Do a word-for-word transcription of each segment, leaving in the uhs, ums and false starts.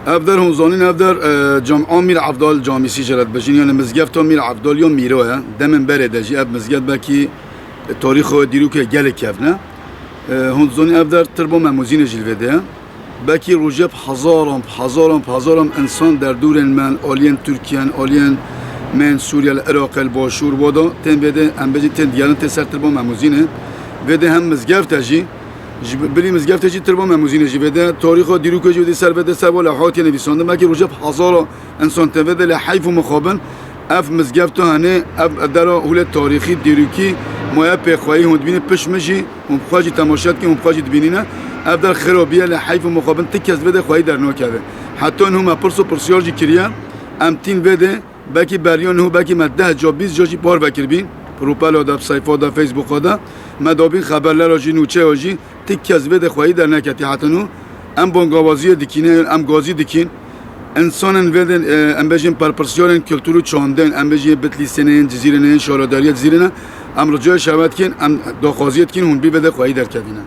Ev der hûn zanîn, ev der, e, Cam-, a Mîr Evdal Camîsî jê re dibêjin, yani mizgefta Mîr Evdal ya Mîro ye. Demên berê de jî ev mizgeft belkî, e, tarîxa dîrokê gelek kevn e. E, hûn zanîn ev der tirba Memûzînê jî li vê de ye. Belkî rojê bi hezaran, bi hezaran, bi hezaran însan derdorên me, aliyên Tirkiye, aliyên me yên Sûriye, li Iraqê, li Başûr, wada tên vê de, em bêjin tên digerin, tên ser tirba Memûzînê. Vê de hem mizgeft e jî, ji bilî mizgeftê jî tirba Memûzînê jî vê de, tarîxa dîrokê jî vê de ser vê de, ser va lewhatiye nivîsandin. Belkî rojê bi hezara însan tên vê de, lê heyf û mixabin, ev mizgefta henê, ev dera hûlê tarîxî, dîrokî, maye pêxweyî hûn dibînin, pişt min jî, hûn bi xwe jî temaşe dikin, hûn bi xwe jî dibînîne. Ev der xirabî ye, lê heyf û mixabin ti kes vê de xweyî dernakeve. Heta niho me pirs û pirsiyar jî kiriye. Em tîn vê de, belkî beriya niho, belkî me deh ca, bîst ca jî parve kiribîn. Rûpela de, bi seyfa de, Facebooka de. Me dabîn xeberlera jî, nûçeya jî, ti kes vê de xweyî derneketî heta niho. Em bangawaziyê dikîne, em gazî dikîn. Însanên vê de, e, em bêjin berpirsiyarên kultur û çandên, em bêjin Bitlîsê ne, yên Cizîrê ne, yên şaredariyê Cizîrê ne, em ricayê şewe dikîn, em daxwaziyê dikîn, hûn bî vê de xweyî derkevîne.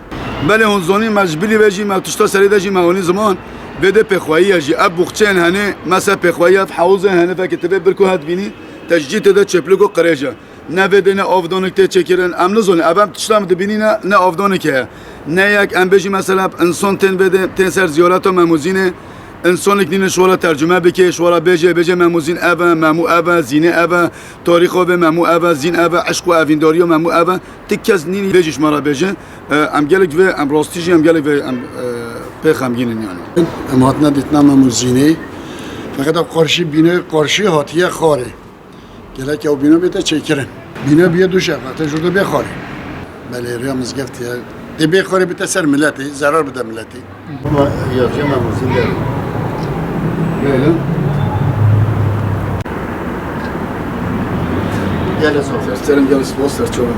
Belê hûn zanîn, me ji bilî vê jî, me tişta serê de jî me anî ziman, vê de pêxweyî ye jî. Ev buxçeyên henê, mesela pêxweyî, ev hewzên henê, veke tu vê birko het bînî, te ji cî tê de çêplûk û qirêj e. Ne vê de ne avdanik tê çêkirin. Em nizanin, ev em tişta em dibînî ne, ne avdanik heye. Ne yek em bêjî mesela însan tên vê de, tên ser ziyareta Memûzînê, însanik nîne ji we re tercume bike, ji we re bêje, bêje Memûzîn ev e, Memû ev e, Zînê ev e, tarîxa vê Memû ev e, Zîn ev e, eşq û evîndariya Memû ev e. Ti kes nîne vê jî ji me re bêje. E, em gelek vê, em rastî jî em gelek vê, em, e, pê xemgîn in yani. Em hatine dîtina Memûzînê. Feqet ev qarşî bîne, qarşî hatiye xarê. Gerek ew bîna bête çêkirin. Bîna bûye du şev, heta jûr de bê xwarê. Belê, rêya mizgeftê ye. Dê bê xwarê bite ser miletê, zerar bide miletê. Ama yazıya Memûzîn de. Böyle. Gel Hasan. Serserim gel, spas serçavim.